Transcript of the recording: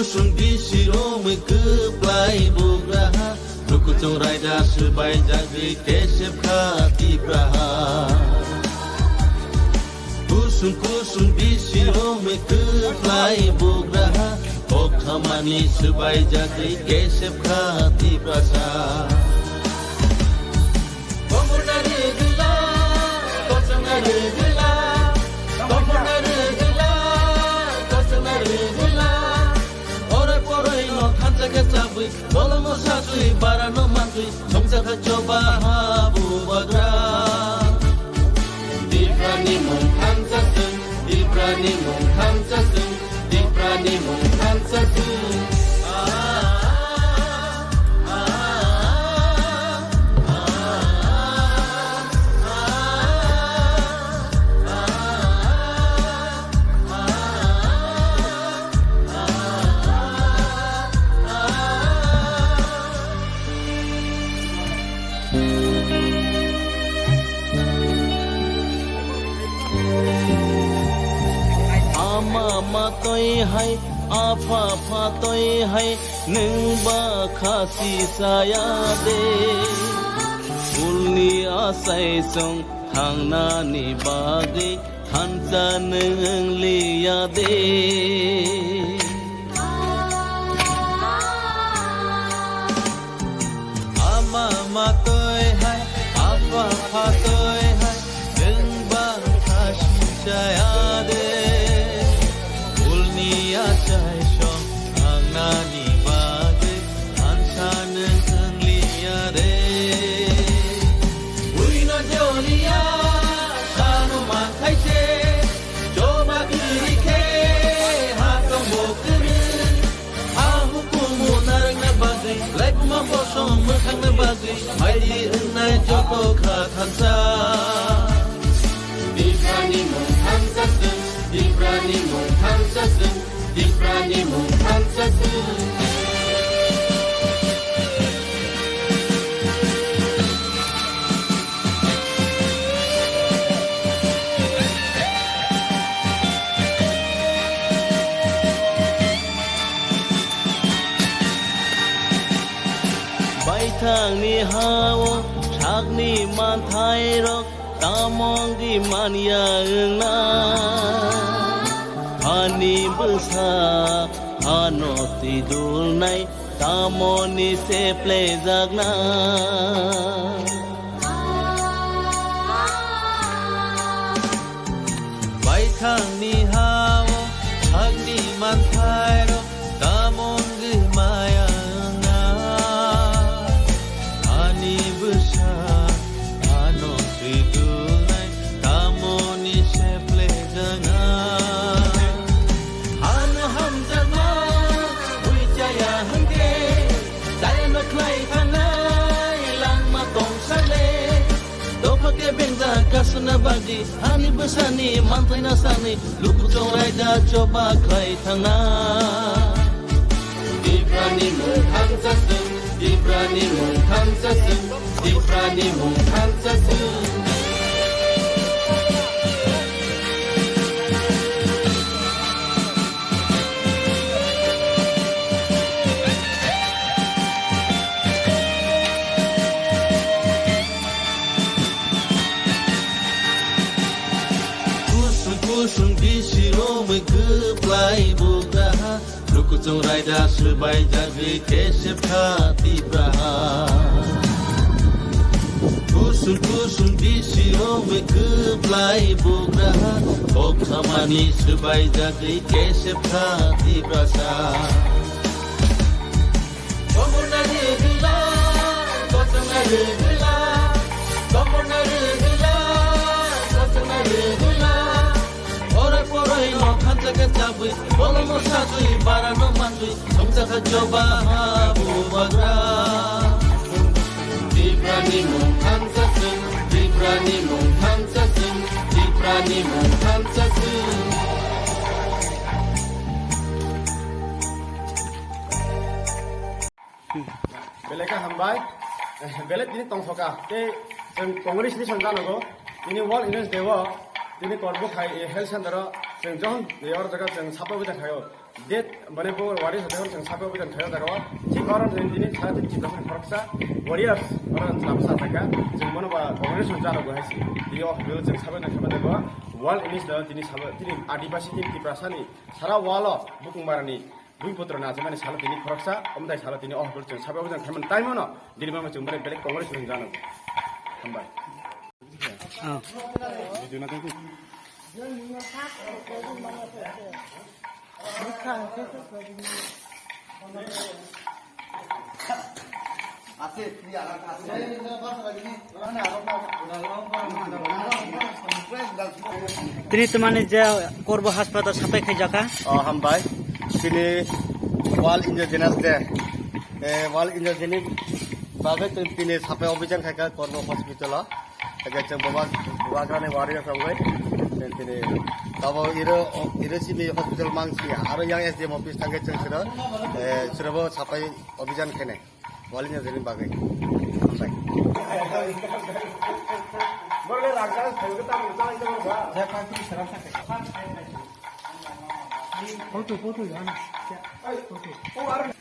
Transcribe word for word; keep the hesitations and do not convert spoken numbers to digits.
Kusung bisi romwi kwplai bugraha, lukuchung raida swbaijagwi kesep kha Tipraha. Kusung kusung bisi romwi kwplai bugraha, kok khamani swbaijagwi kesep kha Tiprasa. Kokorna rwgwla, kochokna rwgwla, kokorna rwgwla, kochokna rwgwla. Oro poroi no thansa khe chabwi, bolongno sachwi, barano mantwi, songchakha choba ha bubagra. Tiprani mung thansa chwng, Tiprani mung thansa chwng, Tiprani mung thansa chwng. Ama matoi hai, apha phatoi hai, nwng ba khasi saya de. Ulni asai song thangnani bagwi thansa nwng liya de. Ama matoi hai, apha phatoi hai, nwng ba khasi saya de. Ulni achai song thangnani bagwi thansa nwng liya de. Buino joliya, sano manthai se, choba kiri khe, ha tongbo kiri. Ha hukumu narwkna bagwi, laibuma bosong mwthangna bagwi, maidi wngnai joto kha thansa. Tiprani mung thansa chwng, Tiprani mung thansa chwng, Tiprani mung thansa chwng. Baithangni ha-o sakni manthairok tamo wngwi manya wngna? Hani bwsa hano twi dulnai tamoni se phlaijakna? Baithangni ha-o sakni manthairok tamo wngwi maya wngna? Ani bwsa ano twi dulnai tamoni se phlaijakna? Ano hamjakma ui chaya hwnkhe, chayano khlai thangnai langma tongsa le. Dophakhe bengjak kasuna bagwi, hani bwsani manthaina sani, lukuchung raida choba khlai thangna. Tiprani mung thansa chwng, Tiprani mung thansa chwng, Tiprani mung thansa chwng. Kusung kusung bisi romwi kwplai bugraha, lukuchung raida swbaijagwi kesep kha Tipraha. Kusung kusung bisi romwi kwplai bugraha, kok khamani swbaijagwi kesep kha Tiprasa. Kokorna rwgwla, kochokna rwgwla, kokorna rwgwla, kochokna rwgwla. Oro poroi no thansa khe chabwi, bolongno sachwi, barano mantwi, songchakha choba ha bubagra. Tiprani mung thansa chwng, Tiprani mung thansa chwng, Tiprani mung thansa chwng. Belai khe hambai. Belai tini tongthoka. Tei chwng Congress ni song janogo. Tini World Women's Day o Tini Korbo khai, eh, health center o chwng johon, eh, oro jaga chwng sapai obijan khaio. Date, mane bo wari sa chwng sapai obijan khaio jaga o. Thik oro chwng tini sara tini chikon khoroksa warriors oro chwng sa jaga. Chwng bono ba congratulation jano bo hai si. Tini o hospital chwng sapai obijan khaima jaga o. World English da tini sabo tini Adibasi tini Tiprasa ni sara world o bukung barani bui putra na chwng mani salo tini khoroksa, omtai salo tini o hospital chwng sapai obijan khaima time o no. Dini mama chwng bere belek congratulation jano. Hambai. Ah. Tini twmani je Korbo hospital sapai khaijaka. O hambai. Tini World Indigenous Day. Eh, World Indigenous bagwi tini sapai obijan khaika Korbo hospital o. Ege chwng baba, bagrani wari songwi. Tini tabo iro, iro simi hospital mangsi. Aro yang S D M office thangke chwng siro, eh, sirobo sapai obijan khene. Wali ni jeni bagwi. Photo, photo, ya. Photo.